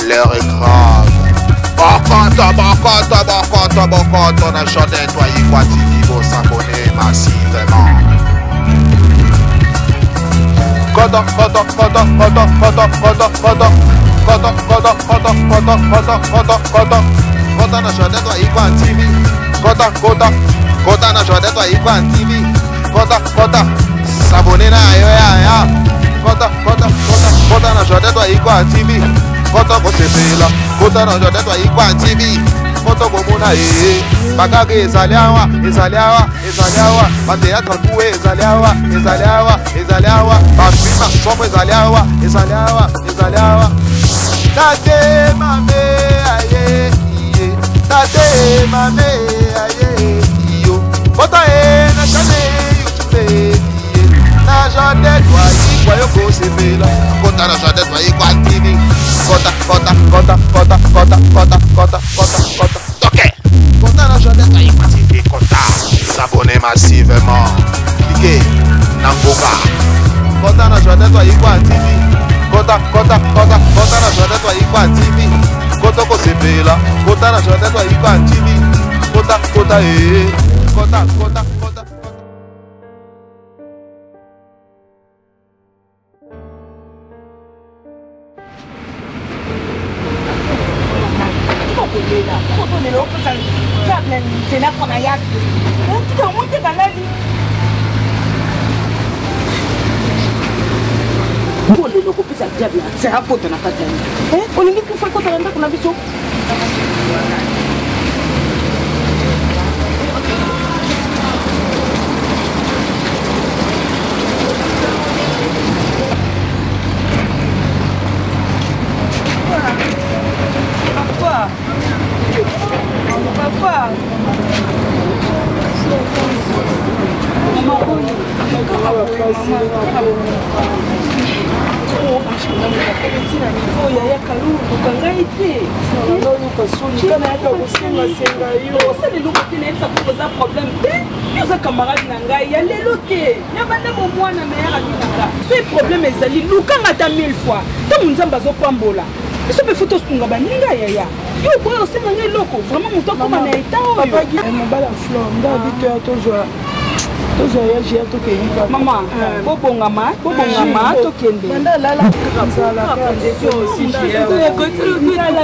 L'heure est grave. Bokota, bokota, bokota, bokota na Jardin Toyikwa TV, bo s'abonner massivement. Kota, kota, kota, kota, kota, kota, kota. Kota, kota, kota, kota, kota, kota, kota. Kota na Jardin Toyikwa TV. Kota, kota, kota na Jardin Toyikwa TV. Kota, kota, s'abonner na yo ya ya. Kota, kota, kota, kota na Jardin Toyikwa TV. Kota kosepela, kota na Jardin Toyikwa TV. Kota komona ye. Bakake ezali awa, ezali awa, ezali awa. Ba théâtre kuwe ezali awa, ezali awa, ezali awa. Ba film somo ezali awa, ezali awa, ezali awa. Tate mame aye iye. Tate mame aye iyo. Kota e na chaîne YouTube iye. Na Jardin Toyikwa yo kosepela. Kota na Jardin Toyikwa TV. Kota, kota, kota, kota, kota, kota, kota, kota, kota. Toke. Kota na Jardin Toyikwa TV. Kota. S'abonner massivement. Cliquez. Nangoka. Kota na Jardin Toyikwa TV. Kota, kota, kota, kota na Jardin Toyikwa TV. Kota kosepela. Kota na Jardin Toyikwa TV. Kota, kota, eh. Kota, kota, kota. Kolela kotolela opesa diable nzela mpona ya te tika omoi te balali kolela okopesa diable nzela kota na kati ya ndako. Olingi kufa ekota na ndako na biso. Papa. Papa. Yaya kaluluka ngai te naluka soni kana yaka kosengasenga yo. Osala eloko te, nayebisa ko oza problème te. Yo oza camarade na ngai ya lelo te, ya banda bomwana, meilleur ami na nga. Soki problème ezali, lukanga ata mille fois. Ntango Nzambe azopambola biso mpe, faut tosunga baninga. Yaya, yo okoya osenga ngai eloko? Vraiment, moto akoma na eta oyo. Mobala Flore nda bito ya tozwa ya jia tokei kaka. Mama, bobongama, bobongama, tokende. Banda alala nzala. Nzala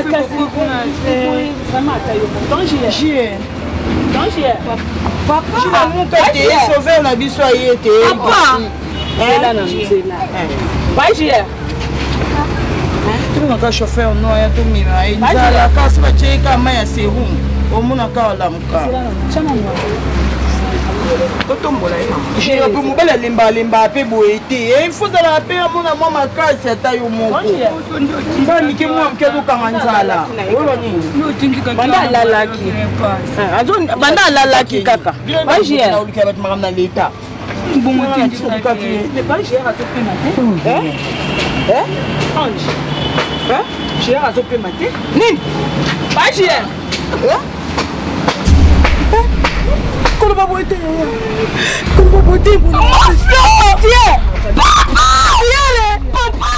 kasi vraiment, ata yo danger. Jie. Danger, papa. Jilamuka te, sauveur na biso aye te. Papa, nzela na nzela bajier. Tobengaka chauffeur no aya tomema ye. Nzala kasi batieka mai ya sérum, omonaka alamuka. Totombola ye, mama. Mpe mobali alemba alemba mpe boye te, il faut ozalaka mpe amona mwa makasi, ata yo moko mbala mike, mwa moke azokanga nzala. Oyo nini? Banda alalaki, banda alalaki kaka bajier. Olukela bato makambo na leta. Bajier azopema te, Ange Jier azopema te. Nini? Bajier. Koloba boye te, koloba boye te. Papa, papa.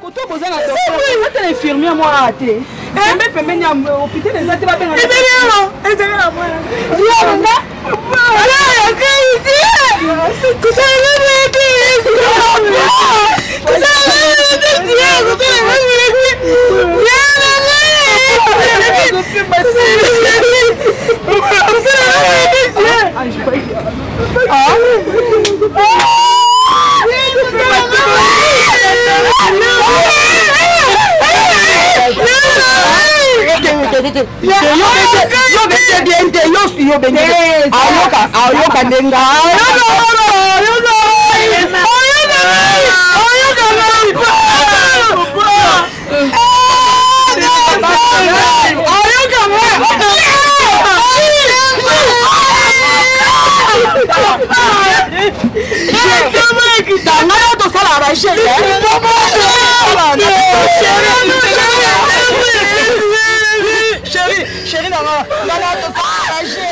Koto boza na docteur ata na infirmier moko awa te pembe pembeni ya hôpital eza te, babenga nga. Yo bete bien te, yo yo bete, ayoka ayoka ndenga ayoka ayoka ayoka ayoka ayoka tangana tosala bashege. Chéri, chéri nanga ngana tosala bashege.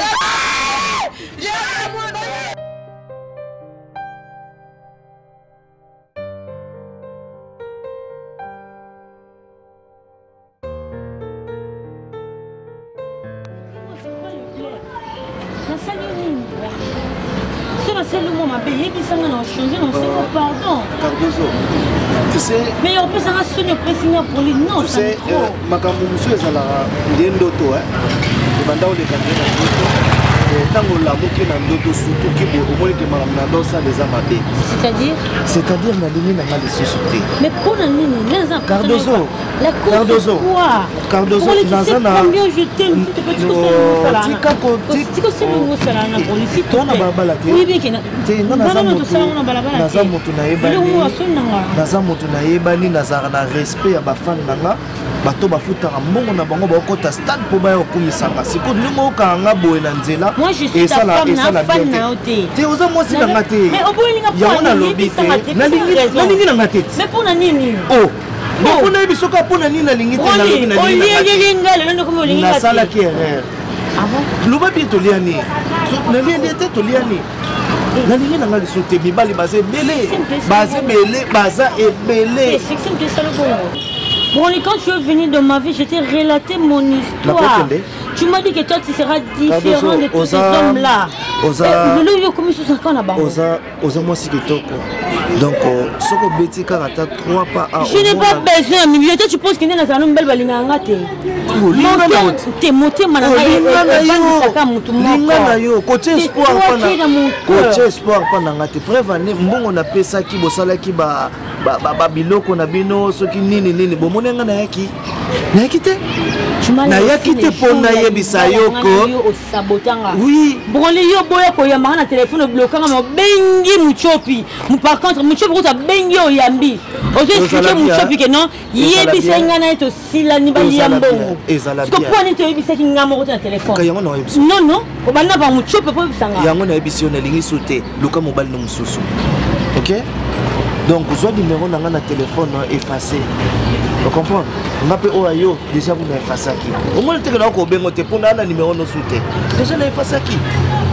nasali mwa mabe, yebisanga na ochange na osenga pardon. Cardozo, tu sais. Mais opesanga soni, opesi nga poli non. Tu sais, makambo mosusu ezalaka nde ndoto, ebanda oleka nde na ndoto. Ntango olamuki na ndoto, sutuki boye, omoni ke makambo na ndosala eza mabe. C'est-à-dire? C'est-à-dire nalingi nanga lisusu te. Mais mpona nini? Naza Cardozo. La cause? Cardozo. Quoi? Cardozo, naza na combien je t'aime, s'il te plaît. Tika ko tika osala na polisi. To na balabala te. Oui, bien ke te, nga naza motu, naza motu nayebani, naza motu nayebani, nazalaka na respect ya bafan na nga. Bato bafutaka mbongo na bango, baokɔta stade mpo baya kokumisanga. Sikoyo ndenge okanga nga boye na nzela, esala bien te. Te, oza mwasi na nga te. Yango nalobi te, nalingi na nga te. Mais mpona nini? Oh, mais mpona yebi soki mpona nini nalingi te. Nalobi nasalaki erreur. Loba bien, toliani, nalieli te, toliani, nalingi na nga lisusu te. Mibali baza ebele, baza ebele, baza ebele. Bon, quand tu es venu dans ma vie, je t'ai relaté mon histoire. Tu m'as dit que toi, tu seras différent de tous ces hommes-là. Lelo yo komi susu na bango. Oza, oza mwasi kitoko, donc soki obeti kaka ata 3 pas a. Je n'ai pas besoin ya mibio. Toi, tu penses que nde nazala no mibali balingaka nga te? Te, motema na ngai evandisaka motu. Linga na yo, kotia espoir, kotia espoir mpa na nga te. Preuve ane, mbongo napesaki, bosalaki babiloko na bino soki nini nini, bomoni nga nayaki, nayaki te, nayaki te mpo nayebisa yo ko Osabotanga. Oui. Broli, yo boya koyambanga na telefone, oblokanga, ma obengi Muchopi. Par contre, Muchopi kuta abengi, oyambi, ozo expliquer Muchopi ke non, yebisa nga na ye tosilani, balia mbongo. Ezala. Siko mpo nini toyebisaki nga moko te na telefone? Yango nayebisi. Non, non, obanda pa Muchopi mpo oyebisanga. Yango nayebisi yo, nalingi su te. Luka mobali no mosusu, ok? Donc ozwa numéro na nga na telefone, efface, ocomprendre nga mpe oyo yo déjà kuna efasaki. Omoni teke na kobengo te mpona na numéro nosu te, déjà na efasaki.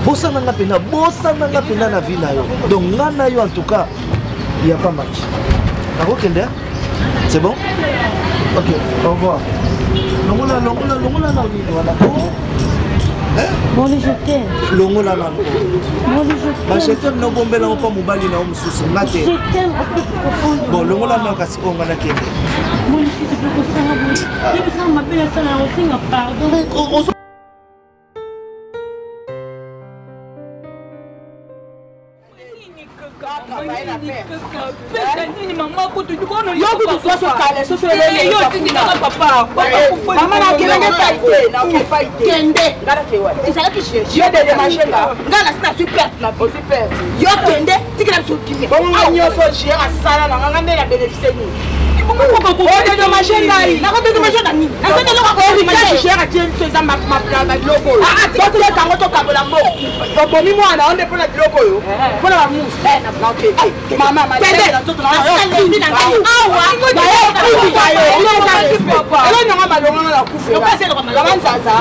Bosana nga mpena, bosana nga mpena na vie na yo. Donc nga na yo, en tout cas, y a pas match. Nakokende, c'est bon, ok, au revoir. Longola, longola, longola na nini wana. Broli, je t'aime. Longola nano. Broli, je t'aime. Bajetem nobombelango mpo mobali na yo mosusu, nga te. Je t'aime au plus profond de Bon, longola nano kasi oyo, nga nakende. Broli, s'il te plaît, kosanga boye, yebisanga mabe nasala, osenga pardon. Nini mama kutu? Yo kutu sosokale. Yo tindikaka papa. Mama, nakelenge pai te, naoke pai te. Kende, ezalaki yo dédommage nga. Nga nasi nazwi perte na ozwi perte. Yo kende, tikela biso kimia. Bongo nga nyonso jr asala na nga, nga nde na bénéficie nini? Odédommage ngai. Nakodédommage na nini? Nazali eloko. Héritage jr atie biso eza biloko oyo, toteka yango, tokabola mbongo. Obomi mwana o nde mpona biloko oyo, mpona bamusu. Mama, nasalembi na ngai awa. Elo nanga malonganga na kufela nzaza.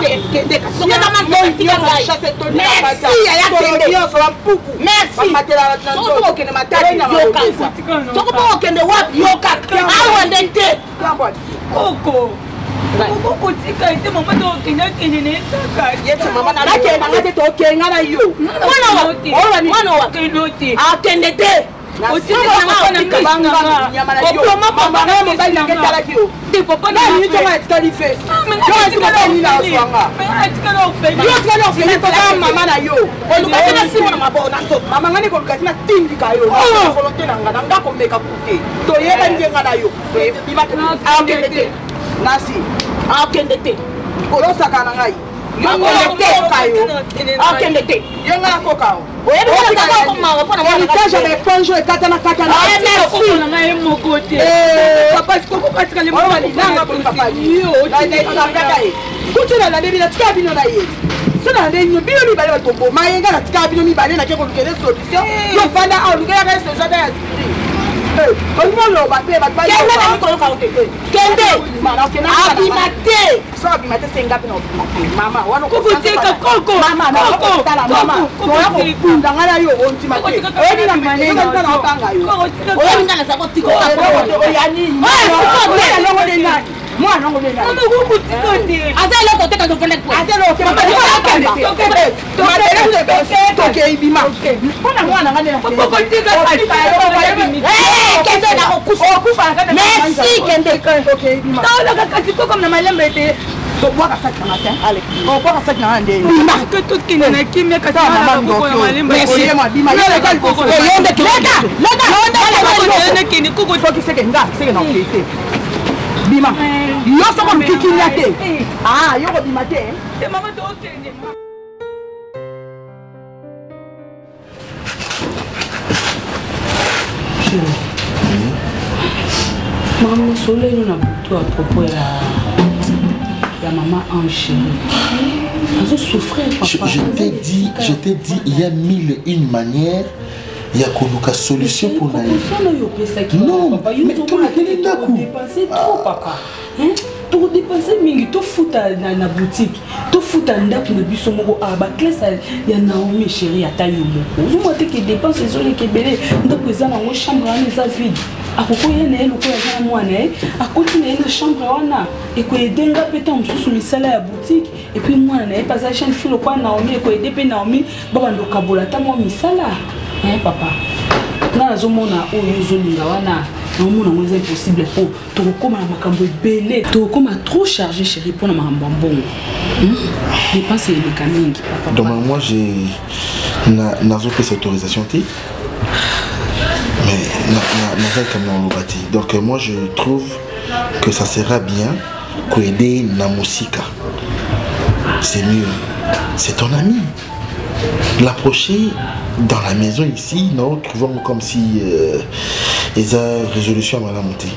Merci yaya, kende. Nyonso bampuku. Merci. Soki okende Matadi, yoka. Soki mpo okende wapi, yoka awa nde te. Koko, kotika ete mama tokende, akende na ye kaka. Nakende nga te, tokenga na yo. Mwana wa Kende te. Akende te. Mobali nange etalaki yo nini? Etikali fesi yo, tikali orphelin toka mama na yo. Olukaki na nsima na maboko na nzoto. Mama, ngani koluka tina tindika yo volonté na nga, na nga komeka kute, toyeba nde nga na yo. Akende te, nasi. Akende te. Olosaka na ngai. Yo akende te. Ye nga nakoka o. Oyebi mawa mpona héritage ya baéponge ekatana katana. Na ye moko te, papa, kokokatikali. Ye kuti nalande bino, tika bino na ye so nalande bino, bino mibale bato boma ye. Nga natika bino mibale, nake kolukele solution. Yo fanda awa, olukelaka ye solution ata ya esprit, olingi oloba te. Bato Kende na mikolo kao te, kende, abima te. So abima te, senga mpe na obima te, mama wana. Kokotika koko. Mama, nakotala mama, toya kokunda nga na yo, ondima te. Oyebi na na otanga yo. Oyebi nga naza kotika. Oya nini? Mwana nde nani? Mwana ngo nde nani? Kokotika te. Aza eloko te, kasi ofandaki. Aza eloko te. Tokei, bima. Mpona mwana nga nde kende nakokufa. Merci, kende. Taolaka kasi kokoma na malembe ete Obwaka saki nanga te, obwaka saki nanga nde. Bima, tokende na kimia kasi. Bima. Soki seke nga seke na okei te, bima yo. Soko oluki kimia te, yo kobima te. Mama, tokende. Mama, masolo eno na butu à propos ya mama Ange chéri azosouffrir. Papa, je t'ai dit, je t'ai dit, il y a mille et une manières ya koluka solution mpona ye. Non, mais tolukeli ndako. Trop, papa, tokodepense mingi. Tofuta na boutique, tofuta ndako na biso moko awa, baclasse ya Naomi. Chéri, ata yo moko ozomona te ke dépense ezoleka ebele. Ndako eza nango, chambre wana eza vide. Akokoya na ye lokola aza na mwana ye, akoti na ye na chambre wana, ekoyede nga mpe ntango mosusu misala ya boutique. Et puis mwana na ye mpe aza jeune fille lokola Naomi, ekoyede mpe Naomi, babanda okabola ata mwa misala. Papa, nga nazomona oyo ozolinga wana, naomona yango eza impossible, mpo tokokóma na makambo ebele, tokokóma trop chargé, chéri, mpona makambo ya mbongo, dépense eleka mingi, papa. Donc moi, j'ai nazopesa autorisation te, mais naza likambo na koloba te. Donc moi, je trouve que ça sera bien koaider na mosika, c'est mieux. C'est ton ami, l'approcher dans la maison ici, non, trouvons comme si eza résolution ya malamu te.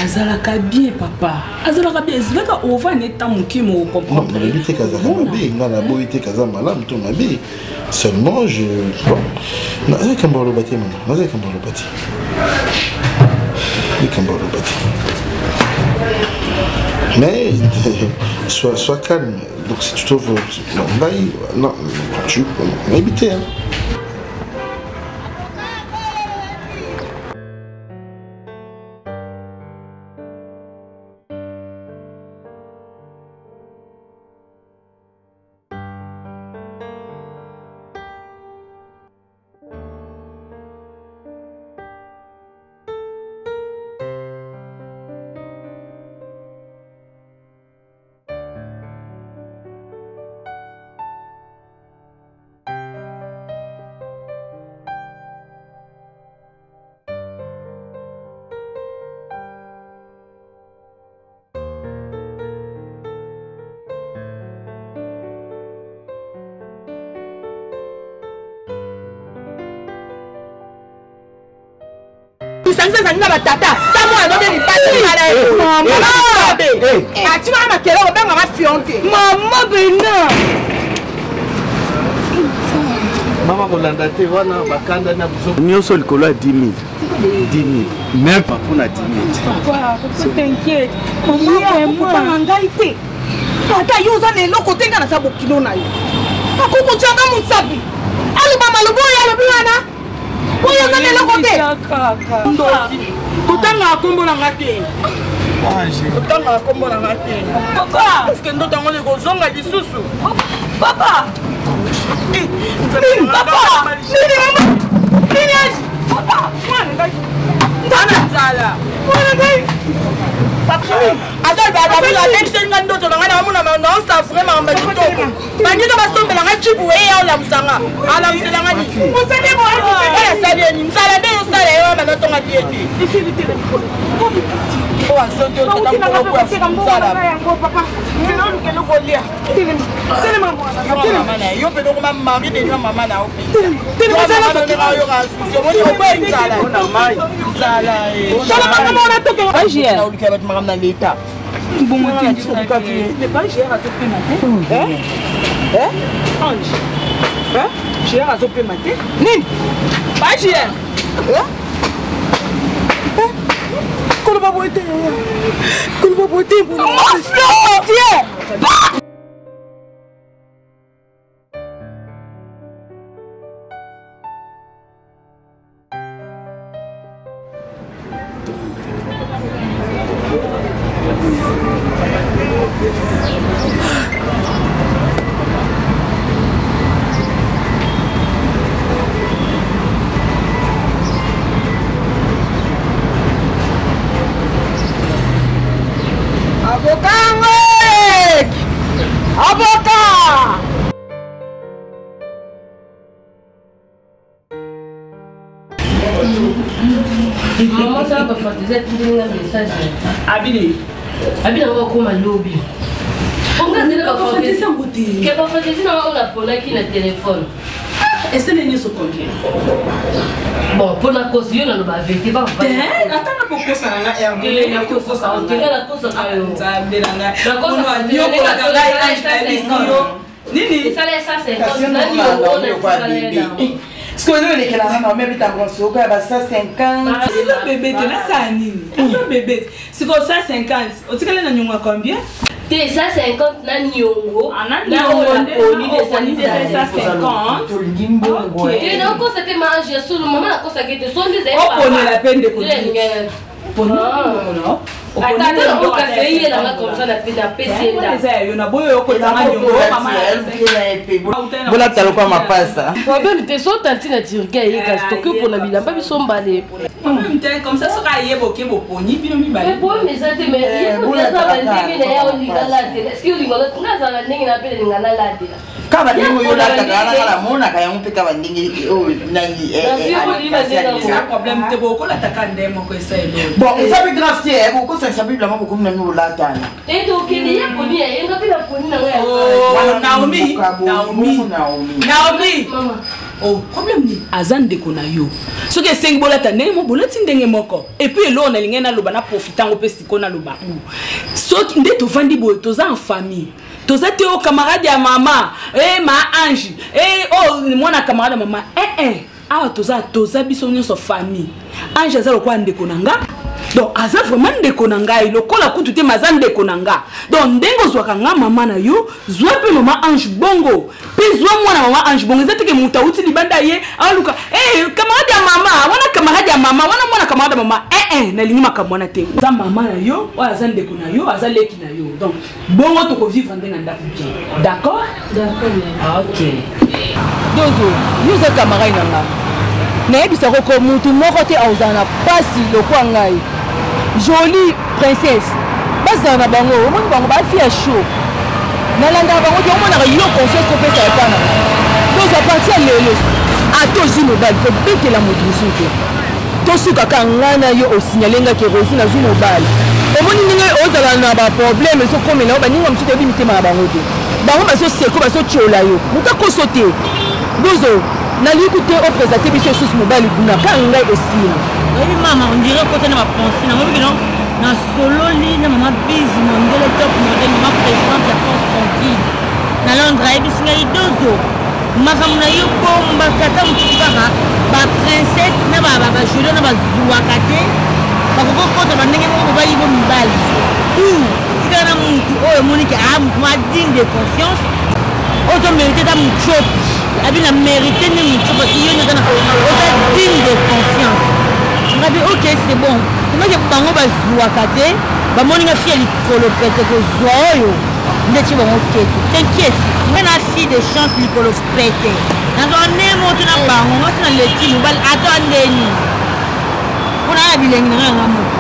Azalaka bien, papa, azalaka bien. Ezalaka ovanda eta moke mo. Comprendre, nalobi te kazalaka mabe, nga naboyi te kaza malamu to mabe. Seulement, je, bon, naza likambo ya koloba te, mama, naza likambo ya koloba te, likambo ya koloba te. Mais sois calme. Donc si tu trouves, non, ngai non, tu nayebi te, hein. Bisangisa ezali na batata ta mwana nobe mibali atimaka makele obengaka fion te. Mama bena. Mama, kolanda te wana, bakanda na biso nyonso likolo ya 10 000, 10 000, même pas mpona 10 000. T'inquiète. Mama, ngai te, ata yo oza na eloko te, ngai naza bokilo na yo. Akokotianga mosapi, aloba maloba oyo alobi wana, oyo oza na eloko te. Kotangaka nkombo na nga te, kotangaka nkombo na nga te. Papa. Parce ndoto yango ekozonga lisusu. Papa, papa, nini mama, nini aji papa, mwana ngai nzala, nzala, mwana ngai aza nga ndoto na ngai naomona naosafure makambo ya kitoko. Bandito basombela ngai jibu eya olamusanga, alamuselanga nini? Oyo asali ye nini? Nzala nde osala ye wana, natonga bie te. Oyo azoki otata. Yo mpe dokoma mari de mama na yo mpe nzala, nzala olukela bato makambo na leta. Bongo te, mais azopema te. Ange gr azopema te. Nini? Bagr. Koloba boye te, koloba boye te. Maflo. Maman sala ba fantaisie atindeli nga message. Abili. Abili yango akoma lobi. Ke ba fantaisie na nga oyo naponaki na telefone. Esali nyonso combien? Bon, mpo nakosi yo naloba vérité ba ata na kokosana nga nakosaka yo. Nzambe na ngai. Nakosa ngai age na yebisi yo. Nini? Esala 150 nani yo na tikala ye nango. Sikoyo olekelaka na meme ntango soko ya ba 150. Eza bebe te nasala nini? Eza bebe te. Sikoyo 150 otikali na nyongo ya combien? Te 150 na niongo na na oyo naponi nde oponi nde esali 150. Tolingi mbongo. Te nakosa te maange ya solo mama nakosaki te so nde ezali Oponela mpe ndeko. Bolata lokwa mapasa. Problème te so tanti na turquie aye kasi tokoki opona bilamba biso mbale. Problème te comme ça soki ayeba oke boponi bino mibale. Problème eza te mais ye moto aza bandenge na ye olinga latela est ce que olinga nga azala ndenge na mpe nalinga nalatela. Kaka bandenge oyo olataka wana nga namonaka yango mpe kaka bandenge oyo nani. Problème te bokolataka nde moko esa eloko. Bon, eza mpe grave te, bokosangisa bible moko bokomi na bino bolatana. Te tokende ye poni ya ye nga mpe naponi na nga. Naomi, Naomi, Naomi, oh, problème nini? Aza ndeko na yo, soki esengi bolata ndenge moko bolati ndenge moko. Et puis eloko nalingai naloba na profite yango mpe sikoyo naloba, soki nde tovandi boye toza en famille, toza te o camarade ya mama e ma Ange e o mwana camarade ya mama eh eh. Awa toza toza biso nyonso famille. Ange aza lokola ndeko na nga, donc aza vraiment ndeko na ngai lokola kutu te, ma aza ndeko na nga. Donc ndenge ozwaka nga mama na yo, zwa mpe mama Ange bongo, mpe zwa mwana mama Ange bongo. Eza teke moto awuti libanda ye aluka eh camarade ya mama wana, camarade ya mama wana, mwana camarade ya mama eh eh. Nalingi makambo wana te. Aza mama na yo, oyo aza ndeko na yo, aza leki na yo, donc bongo tokovivre nde na ndako bien. D'accord? D'accord. Ok. Dozo, yo oza camarade na nga, nayebisaka ko mutu moko te akozala na pasi lokwa ngai. Jolie princesse bazala na bango, omoni bango bafi ya chaud, nalandaka bango te. Omonaka yo confiance kopesa epa na nga. Dozo, a partir ya lelo, ata ozwi mobali, kobetela moto mosusu te. Tosukaka ngai na yo, osignale nga ke Rosi nazwi mobali. Omoni ndenge ozala na baproblème ezokomela yo, baninga mosusu toyebi mitema na bango te, bango bazoseko bazotiola yo, moto akoso te. Dozo, nalingi ku te opresente biso lisusu mobali kuna, kaka ngai esili. Oyebi mama, on dirait okota na bapense nango bikino. Nasololi na mama Bise Mondele, top modèle, mama présidente ya Force Tranquille na Londres. Ayebisi ngai: Dozo, makambo na yo bombaka ata mosusu kaka baprincesse na bajulio na bazwaka te, bakoki kokota bandenge moko mobali bo mibali ou tikala na mutu oyo omoniki a mutu moko digne de confiance, oyo ozomérite ata mutiopi abi na mérite nde mutiopi parce que yo nde oza digne de confiance. Ngabi ok, c'est bon. Tomaki bango bazwaka te, bamoni nga fille ya likolo pete, kozwa oyo nde tie bango keto. T'inquiète, nga na fille de chance, likolo pete, nazwaka nde moto na bango. Nga so naleki mobali ata ndeni mpona ya bilengi na nga yanga moko,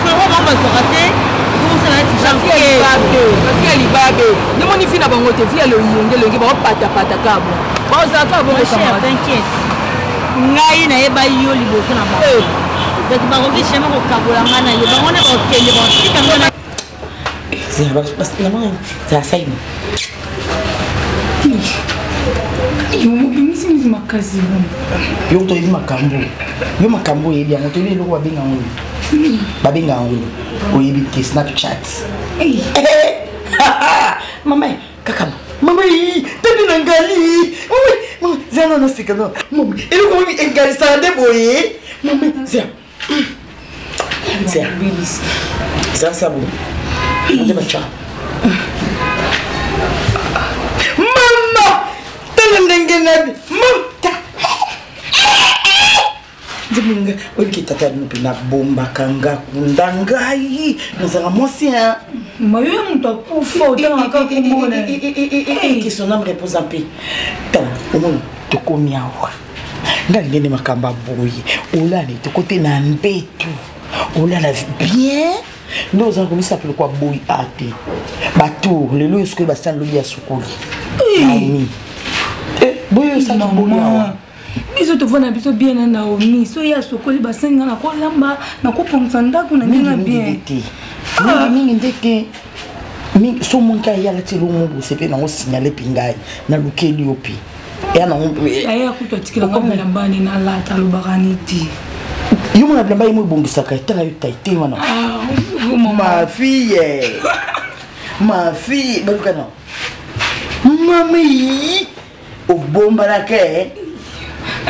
soko bango bazwaka te, ekomosala neti Basi ya libabe ndemoni fi na bango te, fi ya loyenge loyenge, baopatapata kaka bon, bazala kaka bongo. T'inquiète, ngai nayeba yo liboso na bango, donc bakoki jamais kokabola ngai na yo. Bango nde bakokende bakotika ngai na Obimisi miso makasi. Yo toyebi makambo yo, makambo oyebi yango, toyebi eloko babenga yango nini, babenga yango nini, oyebi te? Snapchat. Mama kaka mama tati na ngali mama zela na naseka na mama eloko mami engalisaka nde boye. Mama zela zela zela sabu nde batya mama tala ndenge nabi mama nzambe na ngai. Oyebiki tata ya bino mpe nabombaka nga kunda ngai nazalaka mwasi. Mayo ya moto akufa otangaka komona. Que son âme repose en paix. Tala, omoni tokomi awa, ngai ndenge makambo ya boye, olala tokote na mbetu, olala bien nde ozala komisa lokwa boyi a te. Batour lelo oyo sikoyo basali lobi ya sukoli. Naomi, boye osaki boyi awa. Biso tovanda biso bien na Naomi. So ye asokoli basani nga nakolamba, nakopongisa ndako na ndenge bien. Te. Mingi mingi nde te. Mingi so omonki aye alati eloko moko boye mpe nango signale mpe ngai nalukeli yo mpe. Eya nango. Aye akutu atikela nga bilamba ne nalata alobaka ni te. Yo mona bilamba ye mo ebongisaka etala yo tai te wana. Ma fille. Ma fille baluka na. Mami obombanaka eh.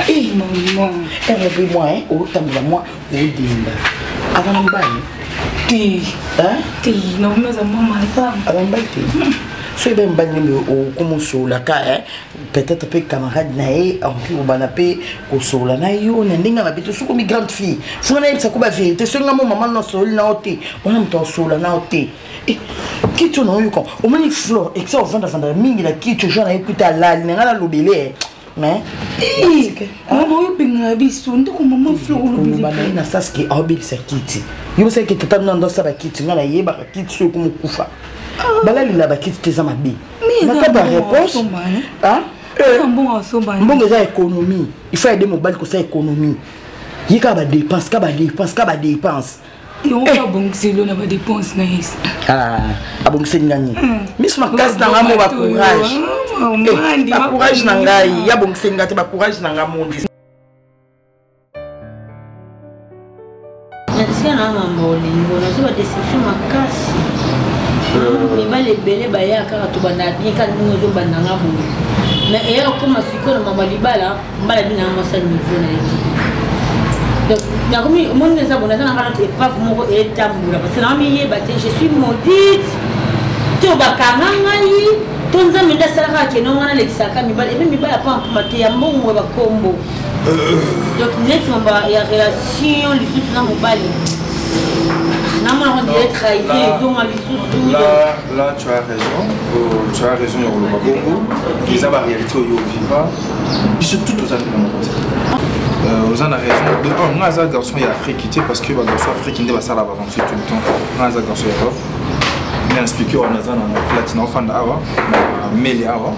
Eh, maman. RB moi eh, otambola moi odinda. Aza na mobali? Te. Hein? Te, nakomi aza mwa malpam. Aza mobali te. Soki be mobali nde okomosolaka eh, peut-être mpe camarade na ye akoki kobanda mpe kosolola na yo na ndenge ya mabe te. Soki omi grande fille, soki nayebisa ko baverité, soki nga mo mama nasoli na yo te, wana moto asolola na yo te. Eh, kiti oyo naoyoka omoni flore ekisa ovandavanda mingi na kiti ojo na ye kuta alali na ngai nalobele mais mama oyo obengaka biso ndeko mama flore oloba na ye na saske aobebisa kiti yo osalaki tata bino ando asala kiti ngai nayebaka kiti soki ekomokufa balalela bakiti te eza mabe na kati ya réponse mbongo eza économie il faut aider mobali kosala économie ye kaka badepense kaka badepense kaka badepense. Yango mpe abongiseli yo na badepense na ye. Abongiseli nga nini? Miso makasi na ngai mo bacourage, bacourage na ngai ye abongiseli nga te, bacourage na ngai mondi. Natika na mambo olingo nazwa badeception makasi. Mibali ebele baya kaka tobanda bien kaka ndenge ozobanda nga boye, mais eya okoma sikoyo na mama libala mbala bina mwasi ya niveau na ye te. Donc nakomi omoni eza bo naza nanga nati epave moko etambola parce que naamiyeba te, je suis maudite to bakanga ngai to nzambe nde asalaka akende ngo nalekisaka mibali epe mibali apampama te ya mbongo ya bakombo. Donc neti mamba ya relation lisusu na mobali namona ngo dire trahison ezonga lisusu. Là, là, tu as raison. Tu as raison, ya koloba bongo. Eza ba réalité oyo oviva. Biso tout toza ndenge moko te. Oza na raison. De un, nga aza garçon ya Afrique te parce que ba garçon Afrique nde basala ba aventure tout le temps. Nga aza garçon ya Europe. Nga expliqué wana naza na flat na ofanda awa, na meli awa.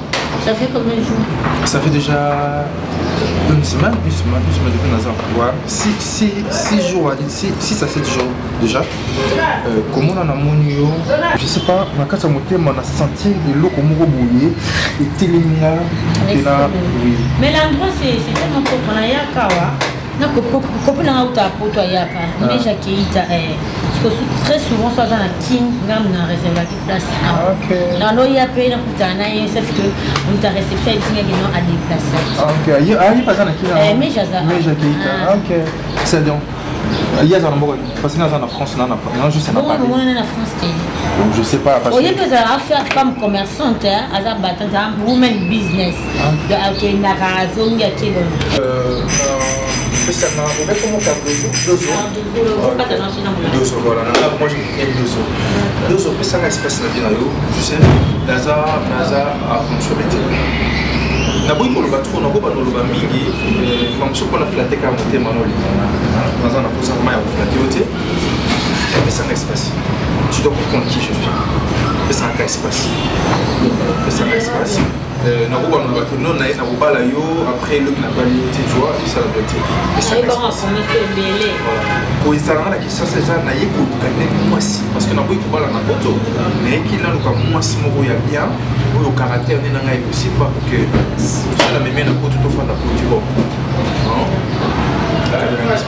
Ça fait combien de jours? Ça fait déjà une semaine, une semaine, une semaine depuis Naza. Ouais. 6 jours, 6 à 7 jours déjà. Komona namoni yo, je sais pas, na kati ya motema na sentir eloko moko boye etelemi nga na oui. Mais l'endroit, c'est tellement propre. Nayaka wa na kopi nanga uta poto ayaka mais jakeita parce que très souvent so aza na king ngam na réservaki place awa nanoya mpe nakutana na ye, sauf que moto ya réception ayebisingaki no adéplace. Ok, ayi aza na king? Mais aza. Mais jakeita, ok, c'est donc ye aza na mboka parce que naza na France na juste na Paris. Omonana na France te? Donc je sais pas parce que oyebi ezala femme commerçante, aza battante, woman business, donc akendaka azongi ake donc. Pesanga obeko moko dozo dozo, voilà, nanga moi je aime dozo dozo. Pesanga espace na vie na yo. Tu sais, naza aventure te, naboyi koloba trop, nakoba noloba mingi mamosu mpona flatter kaka motema na olingana. Naza na posa vraiment ya koflatter yo te. Pesanga espace, tu dois comprendre qui je suis. Pesanga espace, pesanga espace. Nakoba noloba te non, naye nakobala yo après elobi nabali yo te, tu vois, esala bien te. Koezalanga na Kisasa eza naye koluka nde mwasi parce que naboyi kobala na poto. Nayeki naluka mwasi moko ya bien oyo caractère nde na ngai ekosimba pour que sala meme na poto tofanda produit bon.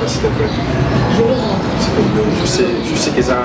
S'il te plaît, s'il te plaît, je sais, je sais que ça.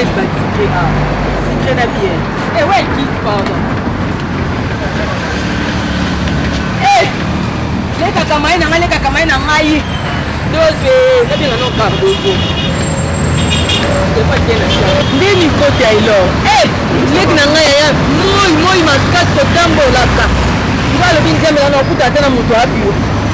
neti batikre a sikre na biere ewe kiti pardon. Lekaka mai na ngai, lekaka mai na ngai doze nabenga no Cardozo nde Niko Taylor. Leki na ngai yaya, moi moi makasi kotambolaka, nga alobi Nzambe wana okuta ata na moto apio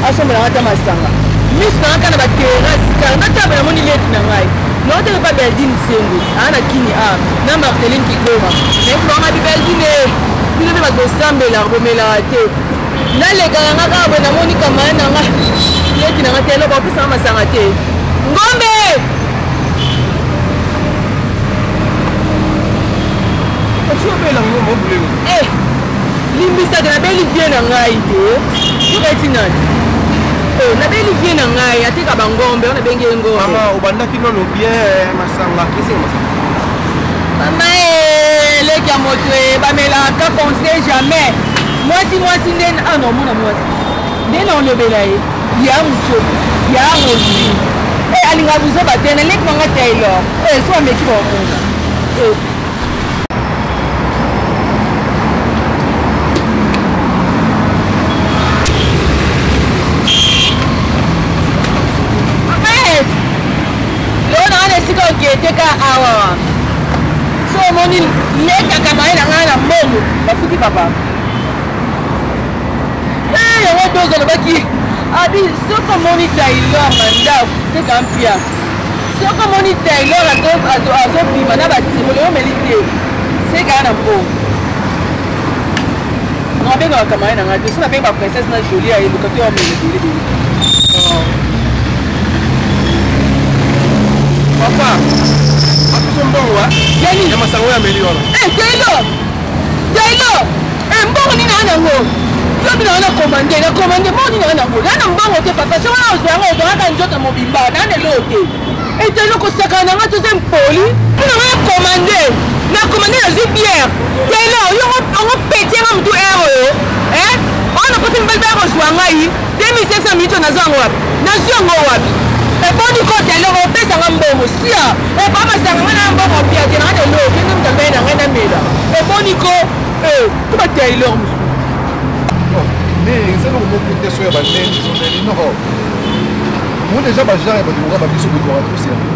asombelanga ata masanga, miso na nga kaka na baterrasse kaka nataba, namoni leki na ngai naoteke pa Beldine Sengo aa na kini a na Marceline Kikoma, nayesi banga bi Beldine, bino mpe bato bosambelaka bomelaka te. Nalekaka nga kaka boye, namoni kamaya na nga, leki na nga te, eloko opesanga masanga te, ngombe. Limbisaka, nabeli vie na ngai te, yoka eti nani. Nabeli vie na ngai ateka bangombe wana, nabengi ye ngombe. Mama, obandaki nano bien masanga, esenga masanga. Mama, eleki ya moto bamelaka, on sait jamais. Mwasi mwasi nde ana omona mwasi nde na olobela ye ya mocobi ya Rosine alingaka buzoba te. Naleki nanga Taylor, so ameki baomona. Leo na wana esika okete ka awa, so omoni lekaka maye na ngai na mbongo bafuti papa. Yango dozo alobaki abi soki omoni Taylor na ndako seka mpia, soki omoni Taylor azobima na batimolo omeli te, seka na mbongo. Nabengaka kamare na ngai te, so nabengi baprincesse na Jolie, ayeluka te, omele ebele ebele. Papa apiso mbongo yani ya masango ya meli wana. Taylor, Taylor, mbongo nini aa nango? Yo bino wana commande na commande, mbongo nini aa nango? Naa na mbongo te papa, so wana ozwa yango, ozwangaka nzoto mobimba naa na eloko te. Etelo kosakana na nga, toza mpoli mpona nga commande na commande, nazwi bière. Taylor, yo yango peti yanga motu aire oyo wana poti mibali baya kozwa ngai 2500 minutes, nazwa yango wapi? Nazwi yango wapi? Eboni ko Taylor opesanga mbongo sia epa masanga, ngai na mbongo pia te, nanga na eloko kende moto ambai na ngai namela. Eboni ko to ba Taylor mosusu. Mais eza eloko moko te, so ya banene someli non mo déjà bagenre ya bato koka babiso botoka trop sérieux.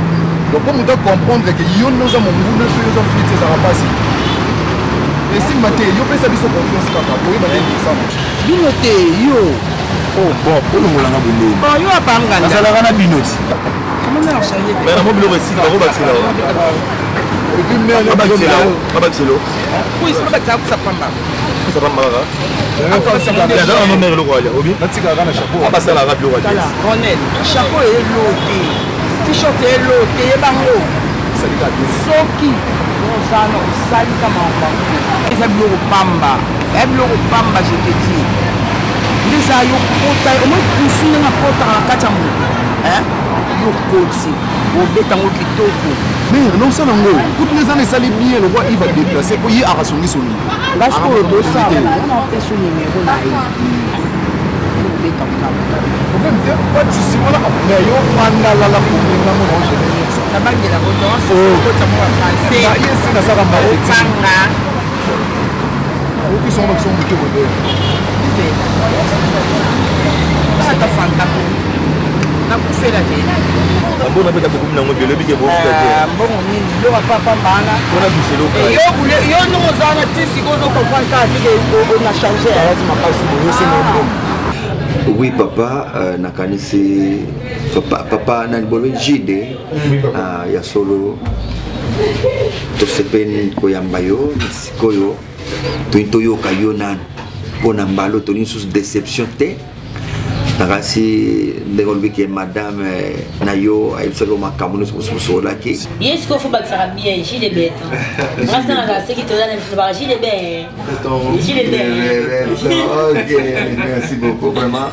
Donc po moto acomprendre ke yo nde oza monguna to yo oza flite, ezalaka mpasi, esimba te. Yo pesa biso confiance kaka, koyeba nde kosala bino te yo. Oh bon, olongolanga bondeni. Bon, yo apanganda. Nazalaka na bino ti. Mais na mo biloko esika bakobakisela, babakisela. Babakisela kusa pamba. Kusa pamba kaka. Azala no mere eloko alia obi. Natikaka na chapeau. Abasalaka biloko alia. Ronel, chapeau elo te. T-shirt elo te, yebango. Soki oza na osalika makambo eza biloko pamba, ya biloko pamba, je te dis. Nde eza yo kota omoi kusu ndenge akotaka na kati ya moto, yo koti obeta yango kitoko. Mais nosala yango kutu nde eza na esali bien lokwa Ive adeplace po ye akasongisongi. Nga sikoyo tosala wana, opesa nimero na ye, obeta. Problème te, pas de souci wana. Mais yo fanda lala komenga ngo na ogene nyonso. Nabangela kotisa mo bafrançais. Ye se nasaka marketing. Okanga. Okisongo bakisongo moke modele. Ata fanta ko nakufela te. Mbongo napeta bokomi nango ebele, obike bofuta te. Mbongo nini? Biloko papa wana. Mpona biseloko. Yo ndongo oza wana ti sikoyo ozocomprendre kaka tike na charge. Makasi boye osenga mbongo. Oui papa, nakanisi papa, papa nani bolobi Jide, ya solo tosepeli koyamba yo. Sikoyo toyini toyoka yo nanu mpo na mbala tolingi lisusu déception te. Nakasi ndenge olobi ke madame na yo ayebisaki yo makambo nyonso mosusu. Ye sikoyo fo bakisaka bien Gile Beton, ngasi nanga soki toza na biso baka Gile Be, Gile Be. Ok, merci beaucoup vraiment.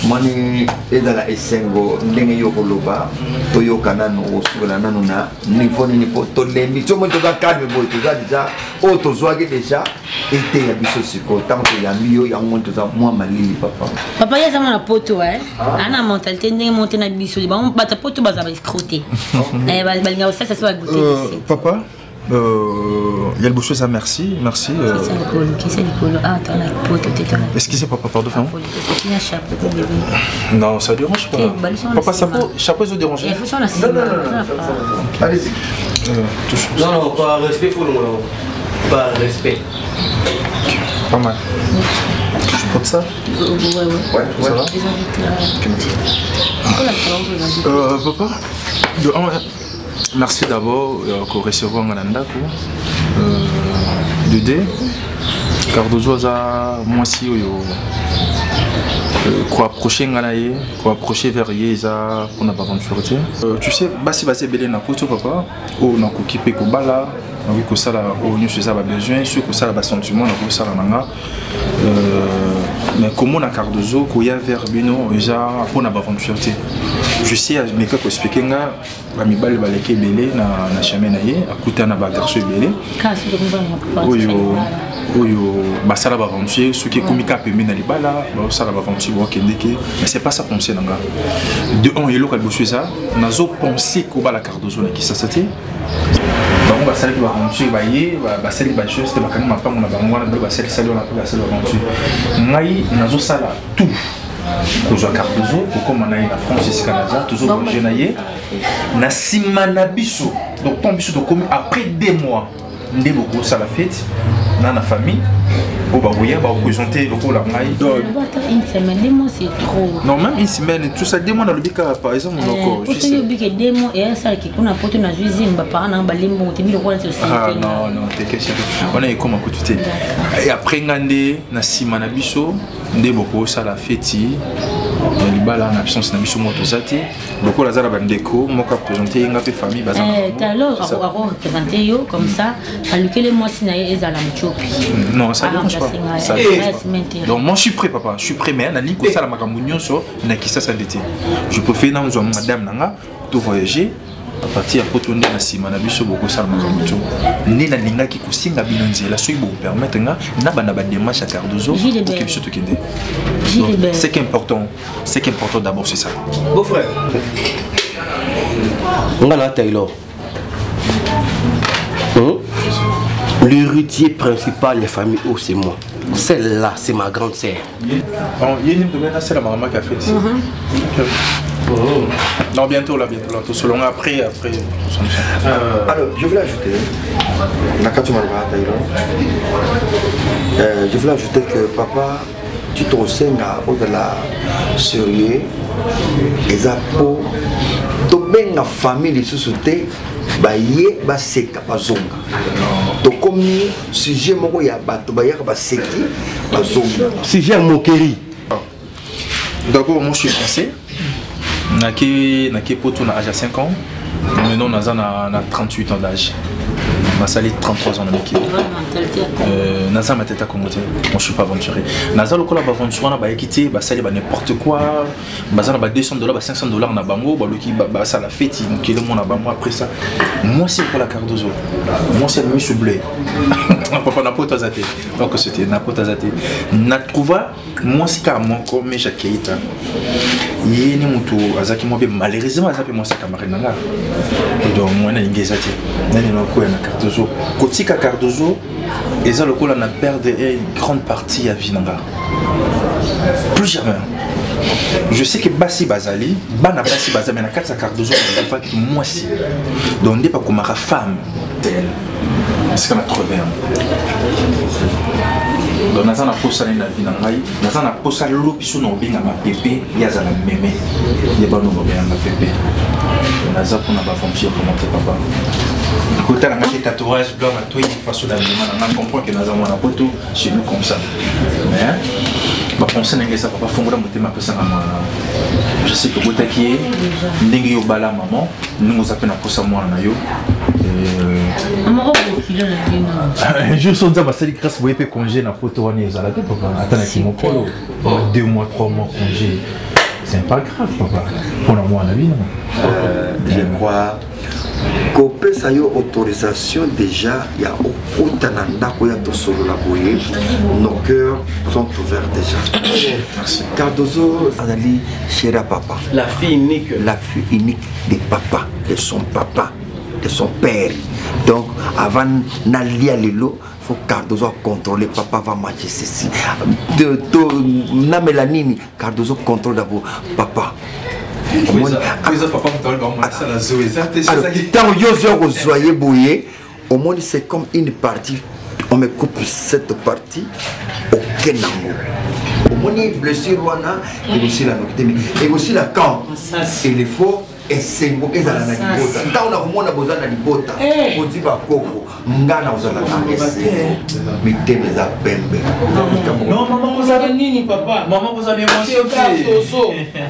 Moni ezala esengo ndenge yo koloba toyoka nanu osukela nanu na niveau nini mpo tolembi so moi toza calme boye toza deja oyo tozwaki deja eteya biso sikoyo ntango toyambi yo yango moni toza mwa malili papa. Papa ye aza mwana poto eh. Ana mentalité ndenge moko te na biso. Bango bato ya poto baza ba escroc te. Eh, balingaka kosalisa so bagoute. Papa, ya liboso eza merci, merci. Kisa likolo, kisa likolo. Ah, tona poto te, tona. Excusez papa, pardon. Kina chapeau te, bébé. Non, ça dérange pas. Ok, bah, papa, chapeau, chapeau, ils ont dérangé. Il faut sur la Non, non, non, non. Allez-y. Touche. Non, non, par respect, faut le Par respect. Ok, pas mal. Je porte ça. Ouais. Ouais, ça va. Papa, de un, merci d'abord euh, recevoir nga na ndako. De deux, Cardozo aza mwasi oyo koapproche nga na ye, koapproche vers ye eza mpona baaventure te. Tu sais, basi baza ebele na poto papa, oyo nakoki mpe kobala, nakoki kosala oyo nyonso eza babesoin, soki kosala basentiment nakoki kosala na nga. Mais komona Cardozo koya vers bino eza mpona baaventure te. Je sais, ameka koexplike nga bamibali baleki ebele na chemin na ye, akuta na bagarçon ebele oyo basala baaventure, soki ekomi ka pembeni na libala baosala baaventure baokendeke. Mais c'est pas ça pensée na nga. De un, eloko ya liboso eza nazopense kobala Cardozo na Kisasa te. Bango basalaki baaventure, baye basali bageste, bakangi mapango na bango wana, bilo basalisali wana mpe basali baaventure. Ngai nazosala tout kozwa Cardozo, kokóma na ye na France esika naza, tozovoyage na ye na nsima na biso. Donc ntango biso tokomi après 2 mois nde bokosala fete na famille oyo bakoya bakoprésente lokola ngai. Ata une semaine, 2 mois c'est trop. Non, même une semaine, tout ça, 2 mois nalobi kaka par exemple monoko. Po soki obike 2 mois eyasalaki kuna poto nazwi zemi, baparent nanga balembi bongo te biloko wana. Ah non, non, teke chéri, wana ekoma kutu te. Et après nga nde na nsima na biso nde bokosala feti ya libala na absence na biso. Moko toza te, lokola aza na bandeko moko aprésente ye, nga mpe famille baza na bango. Alors akoreprésente yo comme ça, alukeli mwasi na ye ezala motiopi. Non, ça dérange pas. Ça dérange pas. Donc moi je suis prêt papa, je suis prêt, mais nalingi kosala makambo nyonso na Kisasa nde te. Je préfère nazwa madame na nga to voyager à partir ya poto, nde na nsima na biso bokosala makambo to nde nalingaki kosenga bino nzela soki bokopermettre nga nabanda badémarche ya Cardozo oke biso tokende. Donc, c'est qu'important, c'est qu'important d'abord c'est ça. Beau frère. Nga na Taylor. L'héritier principal des familles, oh, c'est moi. Celle-là, c'est ma grande sœur. Bon, il y a une domaine c'est la maman qui a fait ici. Non, bientôt là, bientôt là. Tout selon après, après. Alors, je voulais ajouter, Nakatu Malba, Taylor, je voulais ajouter que papa, tu te osenga ozala sérieux, eza po tobenga famille lisusu te baye baseka bazonga. Tokomi sujet moko ya bato bayaka baseki bazonga. Sujet ya moquerie. D'abord, moi je suis français. Nake poto na âge à 5 ans. Maintenant, naza na 38 ans d'âge. Nasali 33 ans na mikili. Naza ma tête à Congo te. Moi je suis pas aventurier. Naza lokola baaventure wana bayeki te, basali ba n'importe quoi, baza na ba 200 $, ba 500 $ na bango, baluki basala feti mokili mona bango. Après ça, mwasi lokola Cardozo, mwasi ya misu bleu papa, na poto aza te. Donc c'était na poto aza te. Na trouva mwasi kaka moko, Mesha Keita. Ye ni motu azalaki mwa mpe malheureusement aza mpe mwasi ya camarade na nga. Donc mwana alingi eza te nani nakoya na Cardozo. Kotika Cardozo eza lokola na perdre une grande partie ya vie na nga. Plus jamais. Je sais que basi bazali, bana basi bazali, mais na kati ya Cardozo nazalaki mwasi. Donc nde bakomaka femme esika na trouve yango. Donc naza na posa nini na vie na ngai? Naza na posa lobi so na obengama pepe, ye azala meme ye bano babenganga pepe. Naza mpona baaventure comment te papa kotala nga te, tatouage blanc na toi, façon na ndima na nga, comprend que naza mwana poto chez nous comme ça. Mais bapense ndenge eza papa, fongola motema, apesanga mwana. Je sais que obotaki ye ndenge yo obala mama, ndenge oza mpe na posa mwana na yo. Un jour so Nzambe asali grâce boye mpe congé na poto wana ezala te papa, ata na kimokolo 2 mois, 3 mois congé. C'est pas grave papa mpona mwana bino. Je crois kopesa yo autorisation déjà ya okota na ndako ya tosolola boye, nos cœurs sont ouverts déjà. Merci. Cardozo azali chéri ya papa, la fille unique, la fille unique de papa, de son papa, de son père. Donc avant nalia lelo, faut Cardozo contrôler. Papa va manger ceci de, to, namela nini, Cardozo contrôle d'abord papa. Ntango yo ozwa kozwa ye boye, omoni, c'est comme une partie, on me coupe cette partie, oke nango, omoni blessure wana ekosila noki te, ekosila quand il faut esengo ezala na libota. Ntango nakomona boza na libota, odi bakoko, nga na kozala na esengo, mitema eza pembe. Non, maman, vous avez nini, papa? Maman, vous avez émotion.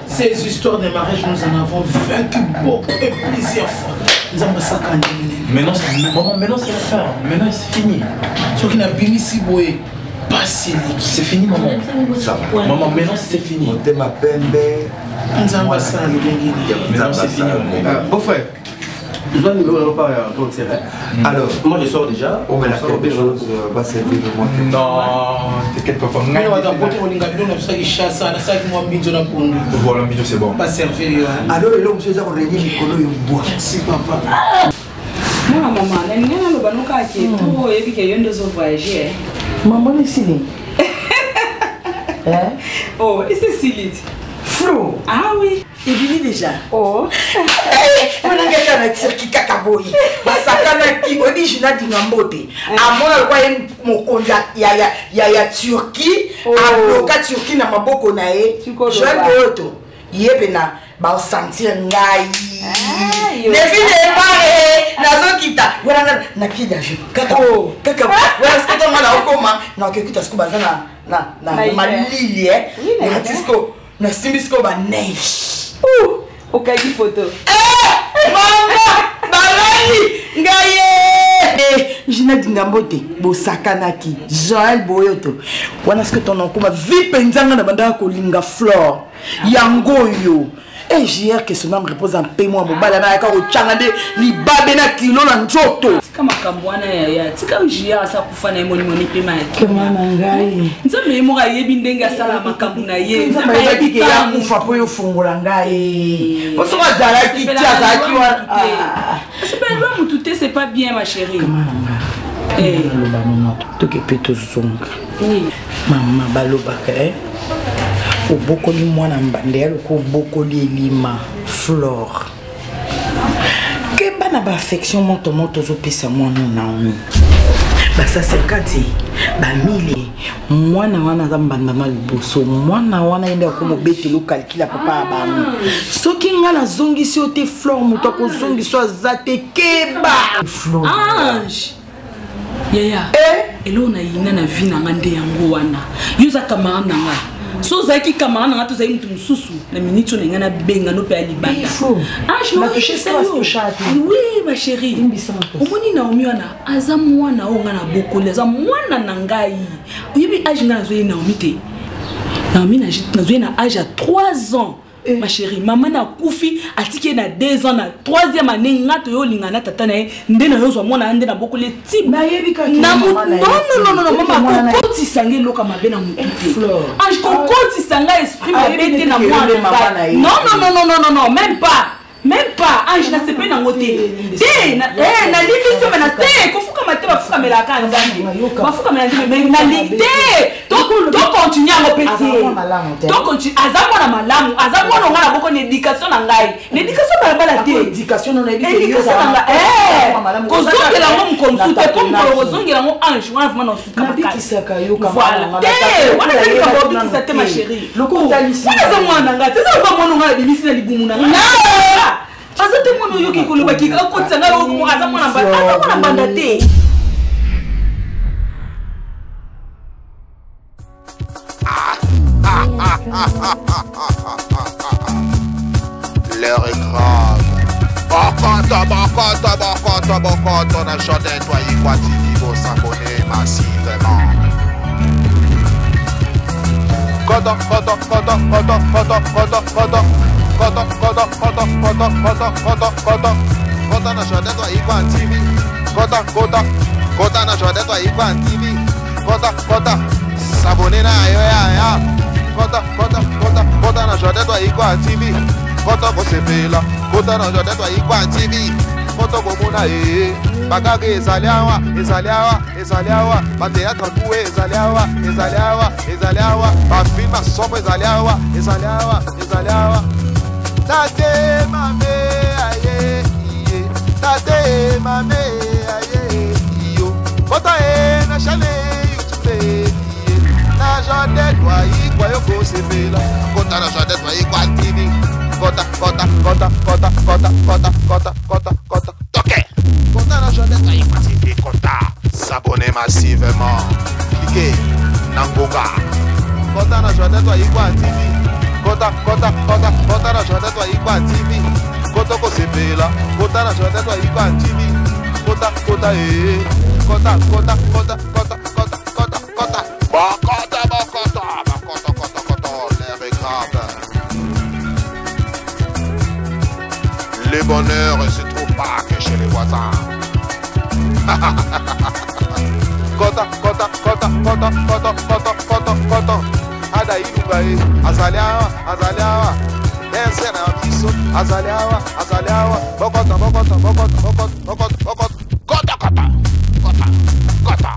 Ces histoires de mariage, nous en avons vécu beaucoup et plusieurs fois. Nzambe asaka nini? Maintenant, maman, maintenant c'est la fin. Maintenant, c'est fini. Soki nabimisi boye, pasi eleki. C'est fini, maman. Ça va. Maman, maintenant c'est fini. Motema pembe. Nzambe asala lolenge nini? Maintenant c'est fini. Beau frère, je dois numéro pas un tiré. Alors, moi je sors déjà. On met la quelque chose va servir de moi. Non, t'inquiète papa. Ngai bato apote kolinga bino, nabisalaki chassa, nasalaki mwa mbinzo na pondu. Voilà, mbinzo c'est bon. Baservir yo. Alors eloko mosusu eza korenie likolo yo bwa. Merci papa. Mwana mama, nalingi naloba noka ke to oyebi ke yo nde ozovoyage. Mama, nesili. Oh, esesili ti. Flo. Ah oui. Ebimi déjà. Oh. Wana na Turki kaka boye basakanaki origina dinga mbote, amona lokwa ye mokonzi ya Turquie, abloka Turquie na maboko na ye. Joel Boyoto ye mpe na baosentir ngai levi depart, nazokita wana na pied d'avion kaka kaka wana. Sikoto nga naokoma, nakokita siko baza na malili nati siko, nasimbi siko baneige. Okangi photo. Mama, balali ngai ye Gina Dingambo te, bosakanaki Joel Boyoto wana. Soki tonakoma vi mpenza, nga na bandaka kolinga Flore yango oyo e jr, que son âme repose en paix. Mwa mobali anayaka kotyanga nde libabe na kilo na nzoto. Tika makambo wana yaya, tika jr asa kufa na ye, molimoni pema ya Kema na ngai. Nzambe ye moko ayebi ndenge asala makambo na ye. Nzambe ayebaki ke ya kufa mpo yo fungola ngai, po soki azalaki ti azalaki wana. Asepelwa mutu te, c'est pas bien, ma chérie. Naloba mama, toke mpe tozonga. Mama, balobaka obokoli mwana mbanda ya loko obokoli elima. Flore, keba na baaffection moto moto ozopesa mwana Naomi, basa 50 bamile. Mwana wana aza mbanda na liboso, mwana wana ye nde akomobetela okalkile papa ya bango. Soki nga nazongisi yo te, Flore, moto akozongisa aza te. Keba, Flore. Ange yaya, eloko nayina na vie na nga nde yango wana. Yo oza camarade na nga. So ozalaki camarade na nga, tozali moto mosusu na miniti oyo na ngai nabenga no mpe ya libanda. Ange, oui, ma chérie, omoni Naomi wana aza mwana oyo ngai nabokoli, aza mwana na ngai. Oyebi age ngai nazwi Naomi te? Naomi nazwi na age ya 3 ans, ma chérie. Mama nakufi, atiki ye na 2 ans, na 3e année nga toyo olinga na tata na ye nde nayozwa mwana nde nabokoli ti. Non, mama, kokotisa nga eloko mabe na motu te. Ange, kokotisa nga esprit mabe te na mwana. Non, non, non, non, non, non, même pas, même pas. Ange, nasepeli nango te te. Nalimbisi me na te kofukama te, bafukamelaka Nzambe, bafukamela Nzambe. Nali te, tocontinue yango mpe te. Aza mwana malamu, aza mwana onga na boko na éducation na ngai, na éducation balabala te, kozongela yango mokonsu te, mpo mokolo kozongela yango, Ange, wana vraiment na osuka makasi te. Wana eza likambo obikisa te, ma chérie. Wana eza mwana na ngai te, eza loba mwana ngai nabimisi na libumu na ngai. Aza te mwana oyoki kolobaki akotisa ngai, aza mwana mbanda te. L'heure est grave. Bokoto, bokoto, bokoto, bokoto na chaîne Toyikwa TV, vous s'abonner massivement. Kota, kota, kota, kota, kota, kota, kota. Kota, kota, kota, kota, kota, kota, kota. Kota na Jardin do Aíqua TV. Kota, kota, kota na Jardin do Aíqua TV. Kota, kota, s'abonner na yo ya ya. Kota, kota, kota, kota na Jardin do Aíqua TV. Kota kosepela, kota na Jardin do Aíqua TV. Kota komona eh. Bakage ezali awa, ezali awa, ezali awa. Bateatre kuwe ezali awa, ezali awa, ezali awa. Bafilme somo ezali awa, ezali awa, ezali awa. Tate mame aye iye, tate mame aye iyo. Kota e na chaîne YouTube iye. Na Jardin do Aíqua yo kosepela. Kota na Jardin do Aíqua TV. Kota, kota, kota, kota, kota, kota, kota, kota, kota. Toque. Kota na Jardin do Aíqua TV. Kota. S'abonner massivement. Cliquez. Nangonga. Kota na Jardin do Aíqua TV. Kota, kota, kota, kota na Jardin do Aíqua TV. Kota kosepela. Kota na Jardin do Aíqua TV. Kota, kota, eh. Kota, kota, kota, kota, kota, kota, kota. Bokota, bokota, bokota, kota, kota. L'air est grave. Le bonheur ne se trouve pas que chez les voisins. Kota, kota, kota, kota, kota, kota, kota, kota. Ada ilunga ye, azali awa, azali awa. Ese na biso, azali awa, azali awa. Bokota, bokota, bokota, bokota, bokota, bokota. Kota, kota, kota, kota,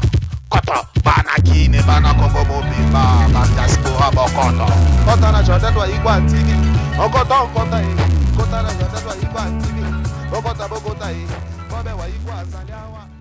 kota. Bana Kine, bana Kongo mobimba, ba diaspora bokoto. Kota na Jardin do Aíqua TV. Okota, okota ye. Kota na Jardin do Aíqua TV. Bokota, bokota ye. Bobe wa Aíqua, azali awa.